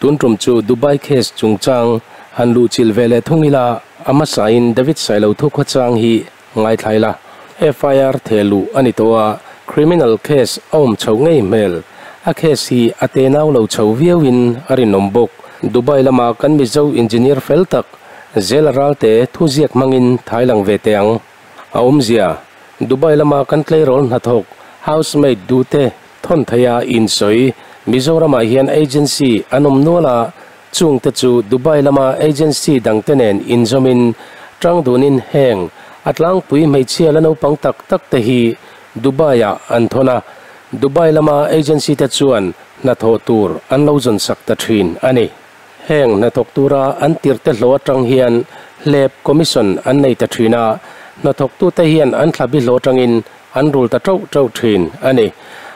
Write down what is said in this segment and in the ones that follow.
Tun tum chu Dubai case chungchang han luhchilh ve leh thung ila, a hmasain David Sailo thukhawchang hi ngaithla ila. FIR theh luh a ni tawh a, criminal case a awm chhoh ngei hmel. A case hi a tenau lo chho viauin a rinawm bawk. Dubai lama kan Mizo engineer fel tak Zela Ralte thuziak hmangin thailang ve teh ang. A awmzia, Dubai lama kan tleirawl hnathawk, housemaid duhte thawn theia insawi. Mizoramah hian agency an awm nual a, chungte chu Dubai lama agency dangte nen inzawmin tang dunin heng a tlangpui hmeichhia la naupang tak tak te hi Dubai-ah an thawn a, Dubai lama agency te chuan hnathawh tur an lo zawnsak ta thin a ni. Heng hnathawk tura an tirhte hlawh atang hian hlep commission an nei ta thin a, hnathawktute hian an thlabi hlawh atangin an rul ta tauh tauh thin a ni.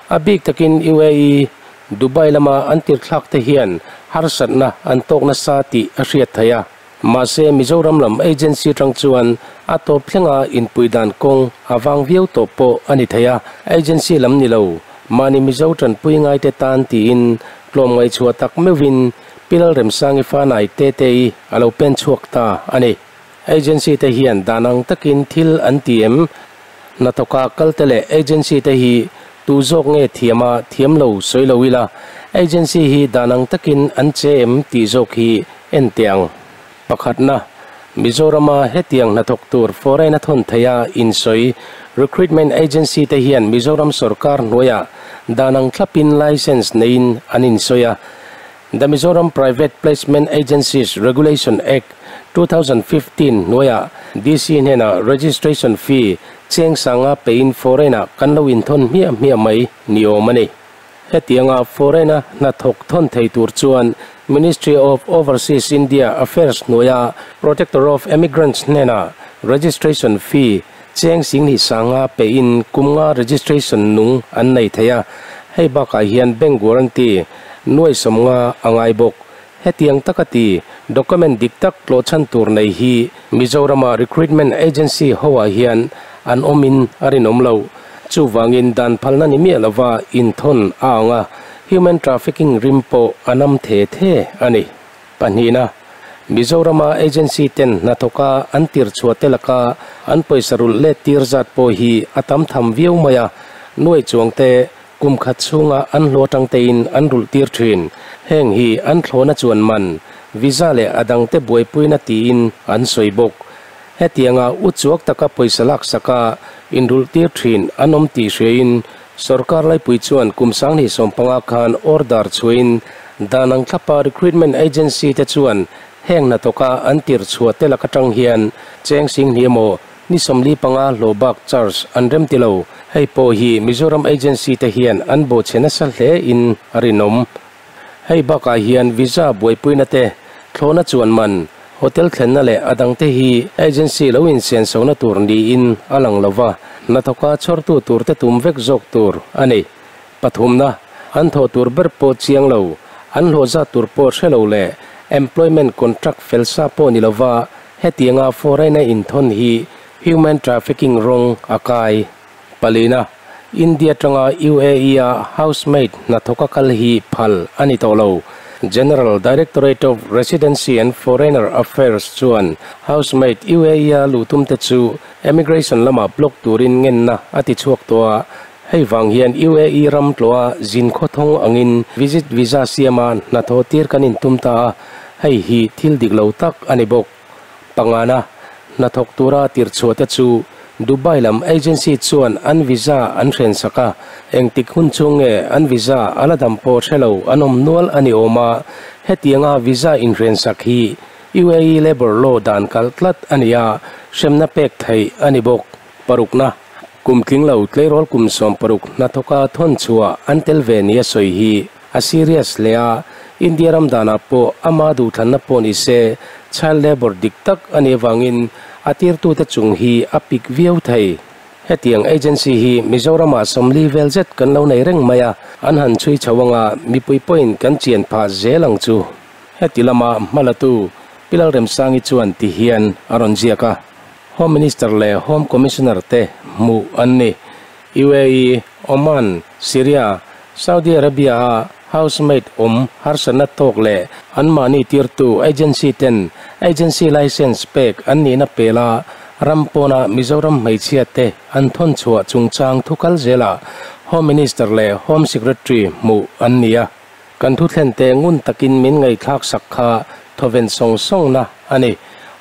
A bik takin UAE, Dubai lama an tirthlak te hian harsatna an tawk nasa tih a hriat theih a. Mahse Mizoram lam agency atang chuan a tawp thlenga inpui dan kawng a vang viau tawh pawh a ni thei a. Agency lam ni lo, mahni Mizo tanpui ngaite tan tiin tlawmngaihchhuah tak meuhin Pi Lalremsangi Fanai Tetei a lo pen chhuak ta a ni. Agency te hian dan ang takin thil an ti em? Hnathawka kalte leh agency te hi tu zawk nge thiam a thiam lo sawi lo ila, agency hi dan ang takin an che em tih zawk hi en teh ang. Pakhatna, Mizorama hetiang hnathawk tur foreign a thawn theih a insawi recruitment agency te hian Mizoram sorkar hnuaiah dan ang thlapin license neiin an insawi a, The Mizoram Private Placement Agencies Regulation Act, 2015 hnuaiah DC hnenah registration fee cheng sanga peiin foreign-ah kan lo inthawn hmiah hmiah mai ni awm a ni. Hetianga foreign-a hnathawk thawn thei tur chuan Ministry of Overseas India Affairs hnuaia Protector of Emigrants hnenah registration fee cheng singhnih sanga peiin kum nga registration nung an nei thei a, hei bakah hian bank guarantee Nuai 50 a ngai bawk. Hetiang taka ti, document dik tak tlawhchhan tur nei hi Mizorama recruitment agency hoah hian an awmin a rinawm lo. Chuvangin dan phalna ni miah lova inthawn a ang a, human trafficking rim pawh a nam the the a ni. Pahnihna, Mizorama agency ten hnathawka an tirchhuah te laka an pawisa rulh let tir zat pawh hi a tam tham viau mai a, nuai chuangte Kum khat chhunga an hlawh atang tein an rulh tir thin. Heng hi an thlawhna chuan man, visa leh a dangte buaipuina tiin an sawi bawk. Hetianga u chuak taka pawisa laksaka inrulh tir thin an awm tih hriain sorkar laipui chuan kum 2015 khan order chhuahin dan ang thlapa recruitment agency te chuan heng hnathawka an tir chhuah te lak atang hian cheng 2000 emaw Ni 45 hlawh bak charge an rem ti lo. Hei pawh hi Mizoram agency te hian an bawhchhe nasa hle in a rinawm. Hei bakah hian visa buaipuina te, thlawhna chuan man, hotel thlenna leh a dangte hi agency lo insenso-na tur niin a lang lo va, hnathawka chhawrtu turte tum vek zawk tur a ni. Pathumna, an thawh tur ber pawh chiang lo, an hlawh zat tur pawh hre lo leh employment contract fel sa pawh ni lova Hetianga foreign-a inthawn hi human trafficking rawng a kai. Palina, India atanga UAE-a housemaid hnathawka kal hi phal a ni tawh lo. General Directorate of Residency and Foreigner Affairs chuan housemaid UAE-a luhtumte chu immigration lama block turin ngenna a ti chhuak tawh a, hei vang hian UAE ram tlawha zin khawthawng angin visit visa siama hnathawh tir kan intum ta a, Hei hi thil dik lo tak a ni bawk. Pangana, hnathawk tura tirchhuah te chu Dubai lam agency chuan an visa an hrensak a, engtik hun chhung nge an visa a la dam pawh hre lo an awm nual a ni awm a, hetianga visa inhrensak hi UAE labour law dan kalh tlat a ni a, hremna pek theih a ni bawk. Parukna, kum tling lo tleirawl kum 16 hnathawka thawnchhuah an tel ve nia sawi hi A serious hle a, India ram danah pawh ama duhthlanna pawh ni se, child labour dik tak a nih avangin a tirtute chung hi a pik viau thei. Hetiang agency hi Mizoramah 40 vel zet kan lo nei reng mai a, an han chhui chho anga mipui pawhin kan chian phah zel ang chu. Heti lama hmalatu Pi Lalremsangi chuan ti hian a rawn ziak a, Home Minister leh Home Commissioner te hmuh an ni. UAE, Oman, Syria, Saudi Arabia-a housemaid awm harsatna tawk leh anmahni tirtu agency ten agency licence pek an nihna pela ram pawna Mizoram hmeichhia te an thawn chhuah chungchang thu kal zelah Home Minister leh Home Secretary hmuh an ni a. Kan thu thlen te ngun takin min ngaihthlak sak kha thawven sawng sawngna a ni.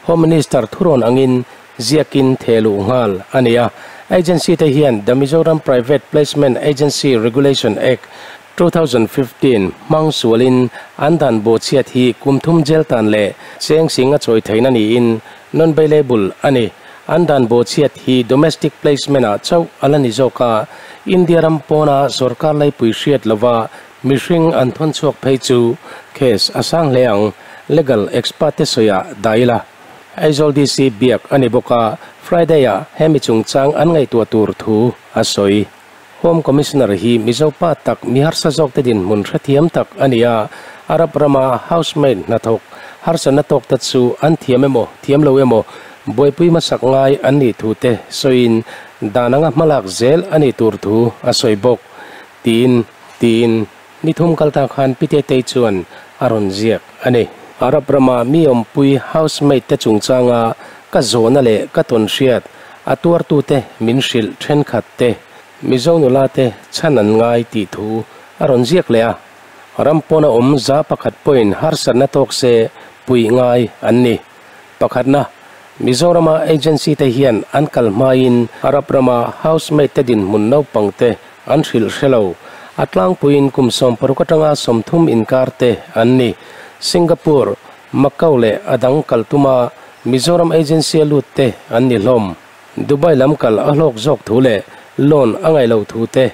Home Minister thurawn angin ziakin thehluh nghal a ni a. Agency te hian The Mizoram Private Placement Agency Regulation Act, 2015 hmang sualin an dan bawhchhiat hi kum thum jail tan leh cheng sing a chawi theihna niin non-bailable a ni. An dan bawhchhiat hi domestic placement ah chauh a la ni zawk a, India ram pawna sorkar laipui hriat lova mihring an thawn chhuak phei chu case a sang hle ang, legal expert te sawiah dah ila. Aizawl DC biak a ni bawk a, Friday-ah hemi chungchang an ngaihtuah tur thu a sawi. Home Commissioner hi Mizo pa tak mi harsa zawkte dinhmun hrethiam tak a ni a, Arab rama housemaid hnathawk harsatna tawkte chu an thiam emaw thiam lo emaw buaipui hmasak ngai an nih thute sawiin dan anga hmalak zel a nih tur thu a sawi bawk tiin tiin ni thum kal ta khan Pi Tetei chuan a rawn ziak a ni. Arab rama mi awmpui housemaid te chungchanga ka zawhna leh ka tawnhriat a tuartute min hrilh thenkhat te Mizo nula te chhan an ngai tih thu a rawn ziak leh a. Ram pawna awm 100 pawhin harsatna tawk se puih ngai an ni. Pakhatna, Mizorama agency te hian an kal hmain Arab rama housemaid te dinhmun naupang te an hrilh hre lo. A tlangpuiin kum 60 atanga 30 inkar te an ni. Singapore, Macau leh a dang kal tuma Mizoram agency a lut te an ni hlawm. Dubai lam kal a hlawk zawk thu leh loan a ngaih loh thu te,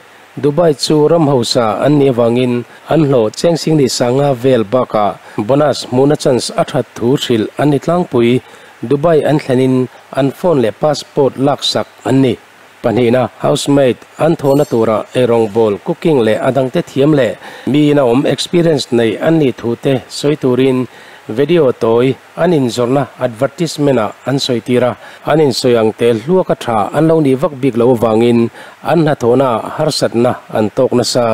Dubai chu ram hausa an nih avangin an hlawh cheng singli sanga vel bakah bonus hmuhna chance a that thu hrilh an ni tlangpui. Dubai an thlenin an phone leh passport laksak an ni. Pahnihna, housemaid an thawhna tura eirawngbawl, cooking leh a dangte thiam leh miin a awm experience nei an nih thu te sawi turin video tawi an inzawrhna advertisement ah an sawi tir a, an insawi ang te hluak a tha an lo nih vak bik loh avangin an hnathawhna ah harsatna an tawk nasa.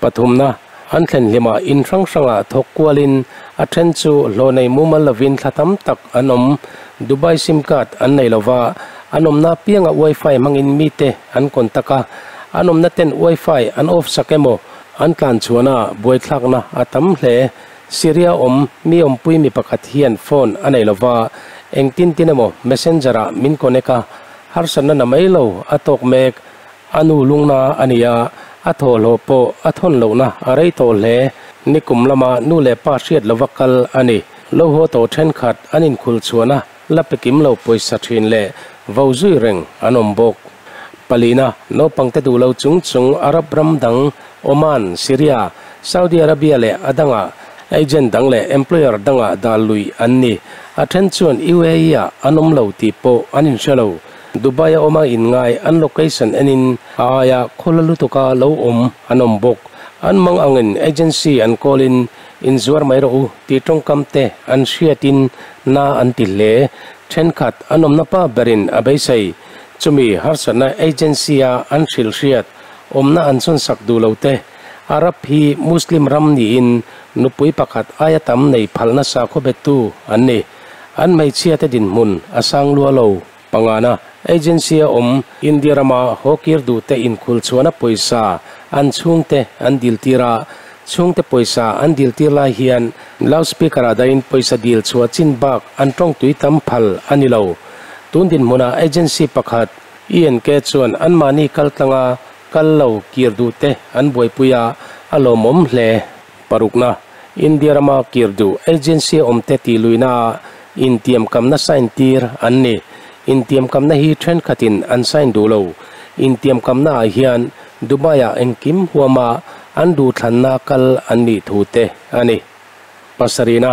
Pathumna, an thlen hlimah in hrang hrangah thawk kualin a then chu hlawh nei mumal lovin thla tam tak an awm. Dubai sim card an nei lova, an awmna apianga wifi hmangin mite an contact a, an awmna ten wifi an off sak emaw an tlan chhuahna buaithlakna a tam hle. Syria awm mi awmpui mi pakhat hian phone a nei lova, engtin tin emaw messenger ah min connect a, harsatna na mai lo a tawk mek. A nu lungna a ni a, a thawhhlawh pawh a thawn lohna a rei tawh hle. Nikum lama nu leh pa hriat lova kal a ni. Lo haw tawh thenkhat an inkhulh chhuahna la pe kim lo pawisa thin leh vo zui reng an awm bawk. Palina, naupangte duh lo chung chung Arab ram dang Oman, Syria, Saudi Arabia leh a dangah agent dang leh employer dangah dah luih an ni. A then chuan UAE-ah an awm lo tih pawh an inhre lo. Dubai a awma inngai an location enin a aia khawla lutuka lo awm an awm bawk. An mang angin agency an call-in inzuar mai rawh u tih tawngkam te an hriatin na an ti hle. Thenkhat an awmna pa berin a beisei. Chumi harsatna agency-a an hrilh hriat awmna an chhawnsak duh lo te. Arab hi Muslim ram niin nupui pakhat aia tam nei phalna sakhaw bettu an ni. An hmeichhiate dinhmun a sang lua lo. Pangana, agency a awm India rama haw kir duhte inkhul chhuahna pawisa an chhungte an dil tir a, chhungte pawisa an dil tir lai hian loudspeaker ah dahin pawisa dil chhuah chin bak an tawng tui tam phal a ni lo. Tun dinhmunah agency pakhat, ENK chuan anmahni kal tlanga kal lo kir duhte an buaipui a, a lawmawm hle. Parukna, India rama kir duh agency a awmte tih luihna ah intiamkamna sign tir an ni. Intiamkamna hi thenkhatin an sign duh lo. Intiamkamna ah hian Dubai ah engkim huama an duhthlanna kal an nih thu te a ni. Pasarihna,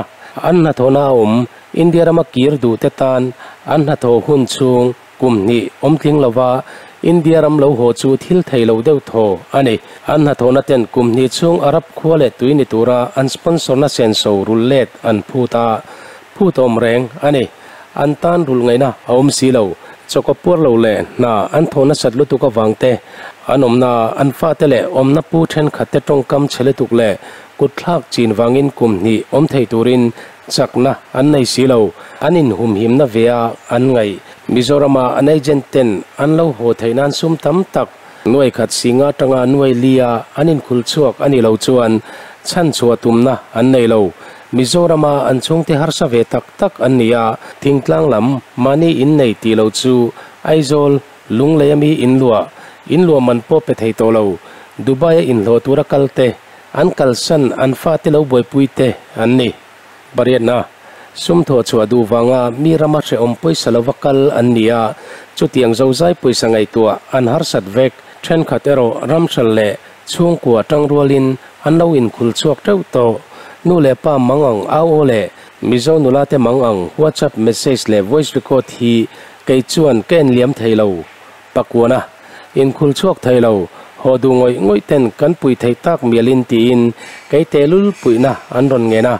an hnathawhna a awm India rama kir duhte tan an hnathawh hun chhung Kum hnih awm tling lova India ram lo haw chu thil thei lo deuh thaw a ni. An hnathawhna ten kum hnih chhung Arab khua leh tui ni tura an sponsor-na senso rulh let an phut a, phut awm reng a ni. An tan rulh ngaihna a awm si lo. Chaw puar lo leh hna an thawh nasat lutuk avang te, an awmna an fate leh awmna pu thenkhat te tawngkam chhe lutuk leh kutthlak chin vangin kum hnih awm thei turin chakna an nei si lo. An inhumhimna ve a an ngaih. Mizorama an agent ten an lo haw theih nan sum tam tak nuai khat singa atanga nuai lia an inkhul chhuak a nih loh chuan chhanchhuah tumna an nei lo. Mizorama an chhungte harsa ve tak tak an ni a, thingtlang lam mahni innei tih loh chu Aizawl, Lunglei ami inluah, inluah man pawh pe thei tawh lo, Dubai-a inhlawh tura kal te, an kalsan an fate lo buaipui te an ni. Pariatna, sum thawh chhuah duh vanga mi rama hrehawm pawisa lova kal an ni a, chutiang zozai pawisa ngaihtuah an harsat vek. Thenkhat erawh ramhral leh chhungkua tangrualin an lo inkhul chhuak teuh tawh. Nu leh pa mang ang au aw leh Mizo nula te mang ang WhatsApp message leh voice record hi kei chuan ka en liam thei lo. Pakuana, inkhul chhuak thei lo, haw duh ngawih ngawih ten kan pui thei tak mialin tiin kei tehlul puihna an rawn ngen a,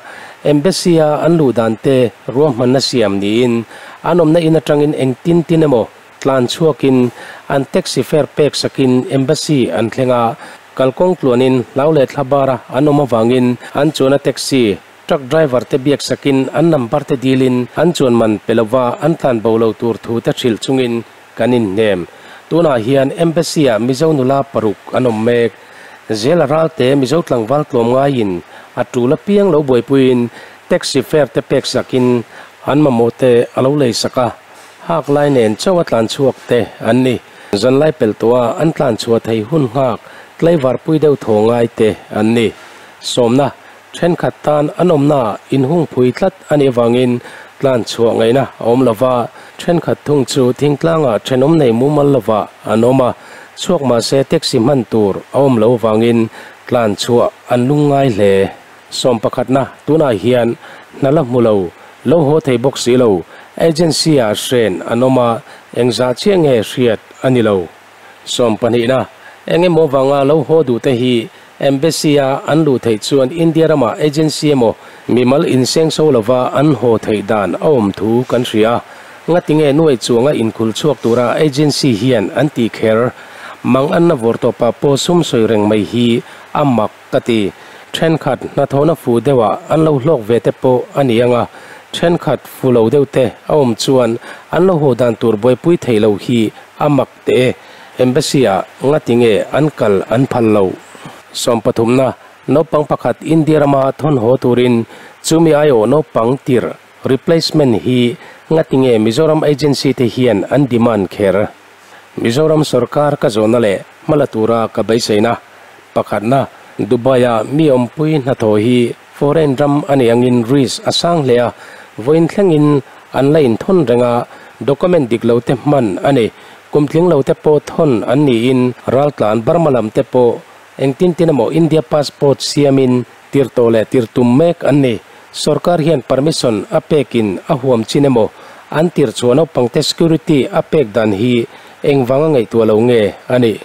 Embassy-a an luh dan te ruahmanna siam niin an awmna in atangin engtin tin emaw tlan chhuakin an taxi fare pek sakin Embassy an thleng a, kalkawng tluanin hlau leh thlabara an awm avangin an chuan a taxi Truck driver te biak sakin an number te dilin an chuan man pe lova an tlan bo lo tur thu te hrilh chungin kan inhnem. Tunah hian Embassy ah Mizo nula paruk an awm mek. Zela ralte Mizo tlangval tlawm ngaiin a tul apiang lo buaipuiin taxi fare te pek sakin an mamawh te a lo lei sak a, hak lai nen chauh a tlan chhuak te an ni. Zanlai pelh tawha an tlan chhuah thei hun nghak tlaivar pui deuh thaw ngai te an ni. Sawmna Thenkhat tan an awmnaah inhungphui tlat a nih avangin tlan chhuah ngaihna a awm lo va, thenkhat thung chu thingtlangah thenawm nei mumal lovah an awm a, chhuak mahse taxi hman tur a awm lo avangin tlan chhuah an lungngai hle. Sawm pakhatna tunah hian hna la hmu lo, lo haw thei bawk si lo, agency-ah hren an awm a, engzah chiah nge hriat a ni lo. Sawm pahnihna, eng emaw vanga lo haw duhte hi Embassy-a an luh theih chuan India rama agency emaw mimal insengso lova an haw theih dan a awm thu kan hria. Ngatinge nuai chuanga inkhul chhuak tura agency hian an tih kher? Mang anna vawrtawpah pawh sum sawi reng mai hi a mak ka ti. Thenkhat hnathawhna fu deuhah an lo hlawk ve te pawh a ni ang a, thenkhat fu lo deuh te a awm chuan an lo haw dan tur buaipui theih loh hi a mak teh e. Embassy-ah ngatinge an kal an phal lo? Sawmpathumna, Naupang pakhat India rama thawn haw turin chumi aiawh naupang tirh, replacement, hi ngatinge Mizoram agency te hian an demand kher? Mizoram sorkar ka zawhna leh hmala tura ka beiseina pakhatna, Dubai-a mi awmpui hnathawh hi foreign ram a nih angin risk a sang hle a, vawiin thlengin an la inthawn reng a, document dik lo te hman a ni. Kum tling lo te pawh thawn an niin raltlan Burma lam te pawh engtin tin emaw India passport siamin tir tawh leh tir tum mek an ni. Sorkar hian permission a pekin a huam chin emaw an tir chhuah naupangte security a pek dan hi engvanga ngaihtuah lo nge a nih?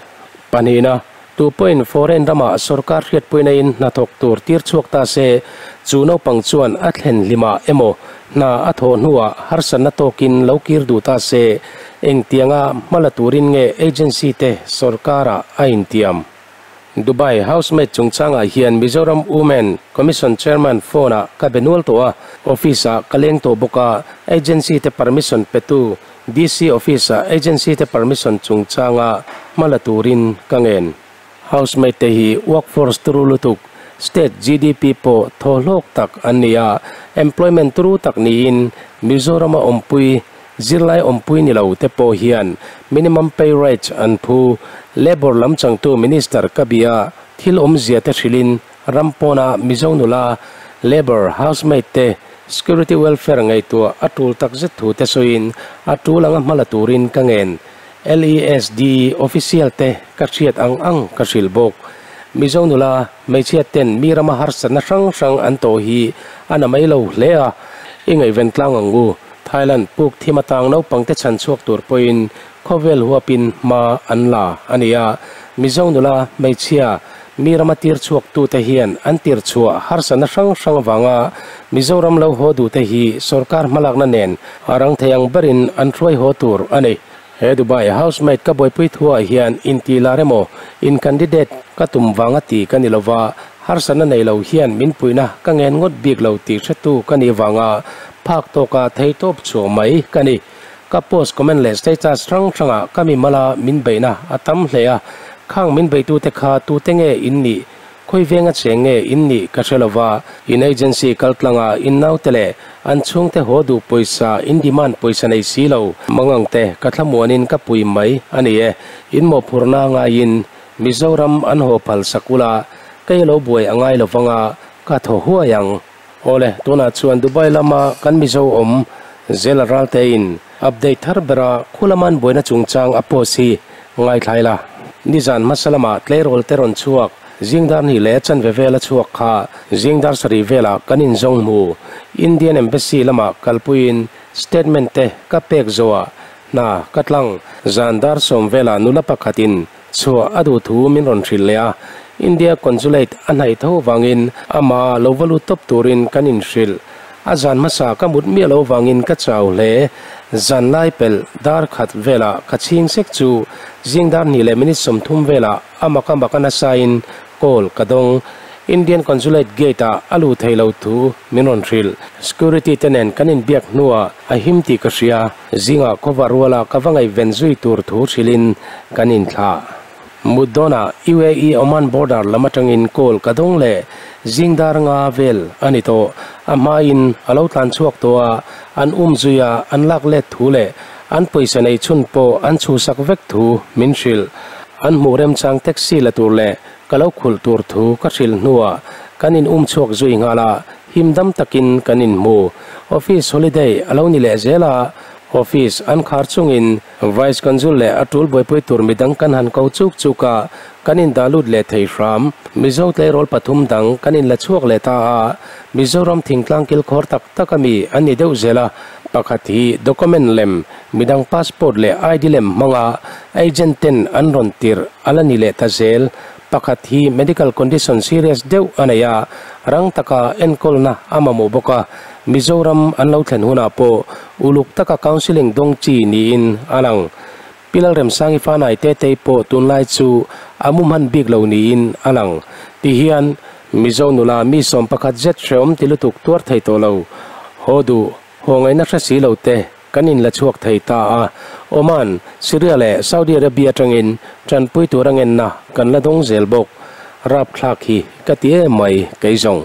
Pahnihna, Tu pawhin foreign ramah sorkar hriatpuina in hnathawk tur tir chhuak ta se, chu naupang chuan a thlen hlimah emaw hna a thawh hnuah harsatna tawkin lo kir duh ta se, engtianga hma la turin nge agency te sorkarah a intiam? Dubai housemaid chungchangah hian Mizoram Women Commission Chairman phone-ah ka be nual tawh a, office-ah ka leng tawh bawk a, agency te permission petu DC office-ah agency te permission chungchanga hma la turin ka ngen. Housemaid te hi workforce turu lutuk, state GDP pawh thaw hlawk tak an ni a, employment turu tak niin Mizorama awmpui, zirlai awmpui ni lo te pawh hian minimum pay rate an phu. Labour lam changtu Minister ka bia thil awmzia te hrilhin Ram pawna Mizo nula, labour, housemaid te security welfare ngaihtuah a tul tak zet thu te sawiin a tul anga hma la turin ka ngen. LESD official te ka hriat ang ang ka hrilh bawk. Mizo nula, hmeichhia ten mi rama harsatna hrang hrang an tawh hi a na mai lo hle a, i ngaihven tlang ang u. Thailand puk thim atang naupang te chhan chhuak tur pawhin khawvel huapin hma an la a ni a. Mizo nula, hmeichhia, Mi rama tir chhuaktute hian an tir chhuah harsatna hrang hrang avanga Mizoram lo haw duhte hi sorkar hmalakna nen a rang thei ang berin an hruai haw tur a ni. He Dubai housemaid ka buaipui thuah hian inti lar emaw in candidate ka tum vanga ti ka ni lova, harsatna nei lo hian min puihna ka ngen ngawt bik lo tih hretu ka nih vanga phak tawka theitawp chhuah mai ka ni. Ka post comment leh status hrang hrangah ka mimala min beihna a tam hle a, khang min beitute kha tute nge in nih, khawi venga cheng nge in nih ka hre lova, in agency kaltlanga in naute leh an chhungte haw duh pawisa in demand pawisa nei si lo mangangte ka thlamuanin ka pui mai a ni e. In mawhphurhna ngaiin Mizoram an haw phal sak ula, kei lo buai a ngai lovanga ka thaw huai ang. Awle, tunah chuan Dubai lama kan Mizo awm Zela Raltein update thar bera khulaman buaina chungchang a post hi ngaithlai la. Nizan hmasa lama tleirawl te rawn chhuak, zingdar hnih leh chanve vela chhuak kha zingdar sarih velah kan inzawng hmu. Indian Embassy lamah kalpuiin statement te ka pek zawhah hna ka tlang. Zan dar sawm velah nula pakhatin Chhuah a duh thu min rawn hrilh leh a, India Consulate a hnaih tho vangin amah lo va lut tawp turin kan inhrilh. A zan hmasa ka mut miah lo vangin ka chau hle. Zan lai pelh dar khat velah ka chhing sek chu zing dar hnih leh minute 30 velah a mak a mak a nasain call ka dawng. Indian Consulate gate ah a luh theih loh thu min rawn hrilh. Security te nen kan inbiak hnuah a him tih ka hria. Zingah khawva ruala ka va ngaihven zui tur thu hrilhin kan inthlah. Mut dawnah UAE Oman border lam atangin call ka dawng leh zing dar nga vel a ni tawh. A hmain a lo tlan chhuak tawh a, an um zui a, an lak let thu leh an pawisa nei chhun pawh an chhuhsak vek thu min hrilh. An hmuh remchang taxi la tur leh Ka lo khulh tur thu ka hrilh hnuah kan in um chhuak zui nghal a, him dam takin kan inhmu. Office holiday a lo ni leh zel a, office an khar chungin Vice Consul leh a tul buaipui tur midang kan han ko chuk chuk a, kan indah lut leh thei hram. Mizo tleirawl pathum dang kan inla chhuak leh ta a, Mizoram thingtlang kilkhawr tak tak ami an ni deuh zel a, pakhat hi document lem, midang passport leh ID lem hmanga agent ten an rawn tirh a la ni leh ta zel. Pakhat hi medical condition serious deuh a nei a, rang taka enkawlna a mamawh bawk a, Mizoram an lo thlen hunah pawh uluk taka counselling dawng chi niin a lang. Pi Lalremsangi fanai Tetei pawh tunlai chu a mu hman bik lo niin a lang. Tihian Mizo nula mi 11 zet hreawm ti lutuk tuar thei tawh lo, haw duh, haw ngaihna hre si lo te kan inla chhuak thei ta a. Oman, Syria leh Saudi Arabia atangin tanpui tur a ngenna kan la dawng zel bawk. Rapthlak hi ka ti em mai kei zawng.